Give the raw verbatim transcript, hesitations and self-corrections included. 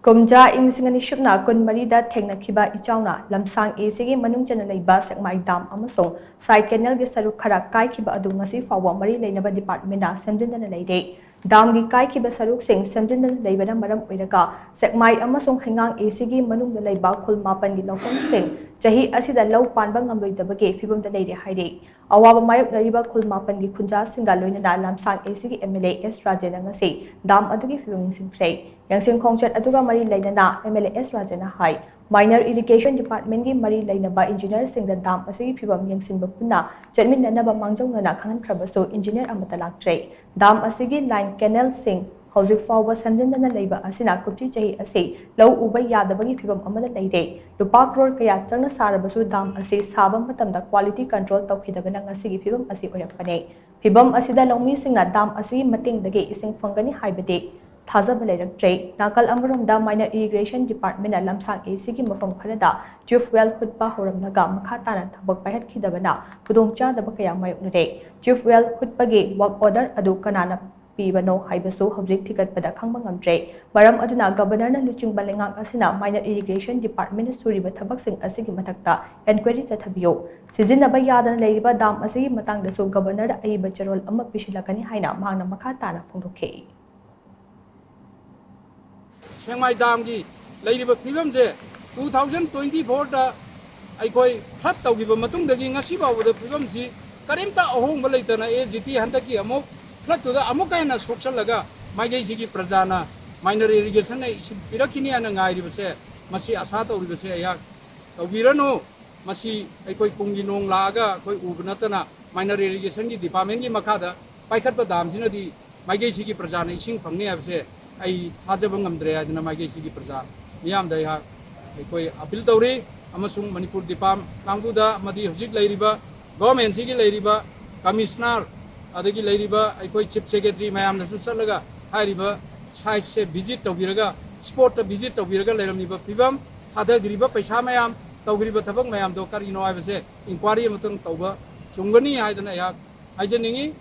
ꯀꯨꯝꯖꯥ ꯏꯪ ꯂꯤꯁꯤꯡ ꯑꯅꯤ ꯁꯨꯞꯅ ꯀꯨꯟꯃꯔꯤꯗ ꯊꯦꯡꯅꯈꯤꯕ ꯏꯆꯥꯎꯅ ꯂꯝꯁꯥꯡ ꯑꯦꯁꯤꯒꯤ ꯃꯅꯨꯡ ꯆꯟꯅ ꯂꯩꯕ ꯁꯦꯛꯃꯥꯏ ꯗꯥꯝ ꯑꯃꯁꯨꯡ ꯁꯥꯏꯠ ꯀꯦꯅꯦꯜꯒꯤ ꯁꯔꯨꯛ ꯈꯔ ꯀꯥꯏꯈꯤꯕ ꯑꯗꯨ ꯉꯁꯤ ꯐꯥꯎꯕ ꯃꯔꯤ ꯂꯩꯅꯕ ꯗꯤꯄꯥꯔꯠꯃꯦꯟꯅ ꯁꯦꯝꯖꯤꯟꯗꯅ ꯂꯩꯔꯦ꯫ ꯗꯥꯝꯒꯤ ꯀꯥꯏꯈꯤꯕ ꯁꯔꯨꯛꯁꯤꯡ ꯁꯦꯝꯖꯤꯟꯗꯅ ꯂꯩꯕꯅ ꯃꯔꯝ ꯑꯣꯏꯔꯒ ꯁꯦꯛꯃꯥꯏ ꯑꯃꯁꯨꯡ ꯍꯩꯉꯥꯡ ꯑꯦꯁꯤꯒꯤ ꯃꯅꯨꯡꯗ ꯂꯩꯕ ꯈꯨꯜ ꯃꯥꯄꯟꯒꯤ ꯂꯧꯐꯝꯁꯤꯡ ꯆꯍꯤ ꯑꯁꯤꯗ ꯂꯧ ꯄꯥꯟꯕ ꯉꯝꯂꯣꯏꯗꯕꯒꯤ ꯐꯤꯕꯝꯗ ꯂꯩꯔꯦ ꯍꯥꯏꯔꯤ꯫ ꯑꯋꯥꯕ ꯃꯥꯌꯣꯛꯅꯔꯤꯕ ꯈꯨꯜ ꯃꯥꯄꯟꯒꯤ ꯈꯨꯟꯖꯥꯁꯤꯡꯒ ꯂꯣꯏꯅꯅ ꯂꯝꯁꯥꯡ ꯑꯦꯁꯤꯒꯤ ꯑꯦꯝ ꯑꯦꯜ ꯑꯦ ꯑꯦꯁ ꯔꯥꯖꯦꯟꯅ ꯉꯁꯤ ꯗꯥꯝ ꯑꯗꯨꯒꯤ ꯐꯤꯕꯝ ꯌꯦꯡꯁꯤꯟꯈ꯭ꯔꯦ꯫ ꯌꯦꯡꯁꯤꯟ ꯈꯣꯡꯆꯠ ꯑꯗꯨꯒ ꯃꯔꯤ ꯂꯩꯅꯅ ꯑꯦꯝ ꯑꯦꯜ ꯑꯦ ꯑꯦꯁ ꯔꯥꯖꯦꯟꯅ ꯍꯥꯏ, ꯃꯥꯏꯅꯔ ꯏꯔꯤꯒꯦꯁꯟ ꯗꯤꯄꯥꯔꯠꯃꯦꯟꯒꯤ ꯃꯔꯤ ꯂꯩꯅꯕ ꯏꯟꯖꯤꯅꯤꯌꯔꯁꯤꯡꯗ ꯗꯥꯝ ꯑꯁꯤꯒꯤ ꯐꯤꯕꯝ ꯌꯦꯡꯁꯤꯟꯕ ꯄꯨꯟꯅ ꯆꯠꯃꯤꯟꯅꯅꯕ ꯃꯥꯡꯖꯧꯅꯅ ꯈꯪꯍꯟꯈ꯭ꯔꯕꯁꯨ ꯏꯟꯖꯤꯅꯤꯌꯔ ꯑꯃꯠꯇ ꯂꯥꯛꯇ꯭ꯔꯦ꯫ ꯗꯥꯝ ꯑꯁꯤꯒꯤ ꯂꯥꯏꯟ ꯀꯦꯅꯦꯜꯁꯤꯡ ꯍꯧꯖꯤꯛ ꯐꯥꯎꯕ ꯁꯦꯝꯖꯤꯟꯗꯅ ꯂꯩꯕ ꯑꯁꯤꯅ ꯀꯨꯝꯁꯤ ꯆꯍꯤ ꯑꯁꯤ ꯂꯧ ꯎꯕ ꯌꯥꯗꯕꯒꯤ ꯐꯤꯕꯝ ꯑꯃꯗ ꯂꯩꯔꯦ꯫ ꯂꯨꯄꯥ ꯀ꯭ꯔꯣꯔ ꯀꯌꯥ ꯆꯪꯅ ꯁꯥꯔꯕꯁꯨ ꯗꯥꯝ ꯑꯁꯤ ꯁꯥꯕ ꯃꯇꯝꯗ ꯀ꯭ꯋꯥꯂꯤꯇꯤ ꯀꯟꯇ꯭ꯔꯣꯜ ꯇꯧꯈꯤꯗꯕꯅ ꯉꯁꯤꯒꯤ ꯐꯤꯕꯝ ꯑꯁꯤ ꯑꯣꯏꯔꯛꯄꯅꯦ꯫ ꯐꯤꯕꯝ ꯑꯁꯤꯗ ꯂꯧꯃꯤꯁꯤꯡꯅ ꯗꯥꯝ ꯑꯁꯤꯒꯤ ꯃꯇꯦꯡꯗꯒꯤ ꯏꯁꯤꯡ ꯐꯪꯒꯅꯤ ꯍꯥꯏꯕꯗꯤ ꯊꯥꯖꯕ ꯂꯩꯔꯛꯇ꯭ꯔꯦ꯫ ꯅꯥꯀꯜ ꯑꯃꯔꯣꯝꯗ ꯃꯥꯏꯅꯔ ꯏꯔꯤꯒꯦꯁꯟ ꯗꯤꯄꯥꯔꯠꯃꯦꯟꯅ ꯂꯝꯁꯥꯡ ꯑꯦꯁꯤꯒꯤ ꯃꯐꯝ ꯈꯔꯗ ꯇ꯭ꯌꯨꯕ ꯋꯦꯜ ꯍꯨꯠꯄ ꯍꯧꯔꯝꯂꯒ ꯃꯈꯥ ꯇꯥꯅ ꯊꯕꯛ ꯄꯥꯏꯈꯠꯈꯤꯗꯕꯅ ꯈꯨꯗꯣꯡꯆꯥꯗꯕ ꯀꯌꯥ ꯃꯥꯌꯣꯛꯅꯔꯦ꯫ ꯇ꯭ꯌꯨꯕ ꯋꯦꯜ ꯍꯨꯠꯄꯒꯤ ꯋꯥꯔꯛ ꯑꯣꯔꯗꯔ ꯑꯗꯨ ꯀꯅꯥꯅ ꯄꯤꯕꯅꯣ ꯍꯥꯏꯕꯁꯨ ꯍꯧꯖꯤꯛ ꯊꯤꯒꯠꯄꯗ ꯈꯪꯕ ꯉꯝꯗ꯭ꯔꯦ꯫ ꯃꯔꯝ ꯑꯗꯨꯅ ꯒꯕꯔꯅꯔꯅ ꯂꯨꯆꯤꯡꯕ ꯂꯩꯉꯥꯛ ꯑꯁꯤꯅ ꯃꯥꯏꯅꯔ ꯏꯔꯤꯒꯦꯁꯟ ꯗꯤꯄꯥꯔꯠꯃꯦꯟꯅ ꯁꯨꯔꯤꯕ ꯊꯕꯛꯁꯤꯡ ꯑꯁꯤꯒꯤ ꯃꯊꯛꯇ ꯏꯟꯀ꯭ꯋꯥꯏꯔꯤ ꯆꯠꯊꯕꯤꯌꯨ꯫ ꯁꯤꯖꯤꯟꯅꯕ ꯌꯥꯗꯅ ꯂꯩꯔꯤꯕ ꯗꯥꯝ ꯑꯁꯤꯒꯤ ꯃꯇꯥꯡꯗꯁꯨ ꯒꯕꯔꯅꯔꯗ ꯑꯏꯕ ꯆꯦꯔꯣꯜ ꯑꯃ ꯄꯤꯁꯤꯜꯂꯛꯀꯅꯤ ꯍꯥꯏꯅ ꯃꯍꯥꯛꯅ ꯃꯈꯥ ꯇꯥꯅ ꯐꯣꯡꯗꯣꯛꯈꯤ꯫ ꯁꯦꯛꯃꯥꯏ ꯗꯥꯝꯒꯤ ꯂꯩꯔꯤꯕ ꯐꯤꯕꯝꯁꯦ two thousand twenty fourꯗ ꯑꯩꯈꯣꯏ ꯐ꯭ꯂꯠ ꯇꯧꯈꯤꯕ ꯃꯇꯨꯡꯗꯒꯤ ꯉꯁꯤ ꯐꯥꯎꯕꯗ ꯐꯤꯕꯝꯁꯤ ꯀꯔꯤꯝꯇ ꯑꯍꯣꯡꯕ ꯂꯩꯇꯅ ꯑꯦ ꯖꯤ ꯇꯤ ꯍꯟꯗꯛꯀꯤ ꯑꯃꯨꯛ ꯐ꯭ꯂꯠꯇꯨꯗ ꯑꯃꯨꯛꯀ ꯍꯦꯟꯅ ꯁꯣꯛꯆꯜꯂꯒ ꯃꯥꯏꯀꯩꯁꯤꯒꯤ ꯄ꯭ꯔꯖꯥꯅ ꯃꯥꯏꯅꯔ ꯏꯔꯤꯒꯦꯁꯟꯅ ꯏꯁꯤꯡ ꯄꯤꯔꯛꯈꯤꯅꯤ ꯍꯥꯏꯅ ꯉꯥꯏꯔꯤꯕꯁꯦ, ꯃꯁꯤ ꯑꯁꯥ ꯇꯧꯔꯤꯕꯁꯦ ꯑꯩꯍꯥꯛ ꯇꯧꯕꯤꯔꯅꯨ꯫ ꯃꯁꯤ ꯑꯩꯈꯣꯏ ꯀꯨꯝꯒꯤ ꯅꯣꯡ ꯂꯥꯛꯑꯒ ꯑꯩꯈꯣꯏ ꯎꯕ ꯅꯠꯇꯅ ꯃꯥꯏꯅꯔ ꯏꯔꯤꯒꯦꯁꯟꯒꯤ ꯗꯤꯄꯥꯔꯠꯃꯦꯟꯒꯤ ꯃꯈꯥꯗ ꯄꯥꯏꯈꯠꯄ ꯗꯥꯝꯁꯤꯅꯗꯤ ꯃꯥꯏꯀꯩꯁꯤꯒꯤ ꯄ꯭ꯔꯖꯥꯅ ꯏꯁꯤꯡ ꯐꯪꯅꯤ ꯍꯥꯏꯕꯁꯦ ꯑꯩ ꯊꯥꯖꯕ ꯉꯝꯗ꯭ꯔꯦ ꯍꯥꯏꯗꯅ ꯃꯥꯏꯀꯩꯁꯤꯒꯤ ꯄ꯭ꯔꯖꯥ ꯃꯤꯌꯥꯝꯗ ꯑꯩꯍꯥꯛ, ꯑꯩꯈꯣꯏ ꯑꯄꯤꯜ ꯇꯧꯔꯤ꯫ ꯑꯃꯁꯨꯡ ꯃꯅꯤꯄꯨꯔ ꯗꯤꯄꯥꯝ ꯀꯥꯡꯕꯨꯗ ꯑꯃꯗꯤ ꯍꯧꯖꯤꯛ ꯂꯩꯔꯤꯕ ꯒꯣꯔꯃꯦꯟꯁꯤꯒꯤ ꯂꯩꯔꯤꯕ ꯀꯃꯤꯁꯅꯔ, ꯑꯗꯒꯤ ꯂꯩꯔꯤꯕ ꯑꯩꯈꯣꯏ ꯆꯤꯐ ꯁꯦꯀ꯭ꯔꯦꯇꯔꯤ ꯃꯌꯥꯝꯗꯁꯨ ꯆꯠꯂꯒ ꯍꯥꯏꯔꯤꯕ ꯁꯥꯏꯠꯁꯦ ꯚꯤꯖꯤꯠ ꯇꯧꯕꯤꯔꯒ, ꯁ꯭ꯄꯣꯠꯇ ꯚꯤꯖꯤꯠ ꯇꯧꯕꯤꯔꯒ ꯂꯩꯔꯝꯃꯤꯕ ꯐꯤꯕꯝ, ꯊꯥꯗꯈ꯭ꯔꯤꯕ ꯄꯩꯁꯥ ꯃꯌꯥꯝ, ꯇꯧꯈ꯭ꯔꯤꯕ ꯊꯕꯛ ꯃꯌꯥꯝꯗꯣ ꯀꯔꯤꯅꯣ ꯍꯥꯏꯕꯁꯦ ꯏꯟꯀ꯭ꯋꯥꯏꯔꯤ ꯑꯃꯇꯪ ꯇꯧꯕ ꯆꯨꯝꯒꯅꯤ ꯍꯥꯏꯗꯅ ꯑꯩꯍꯥꯛ ꯍꯥꯏꯖꯅꯤꯡꯏ꯫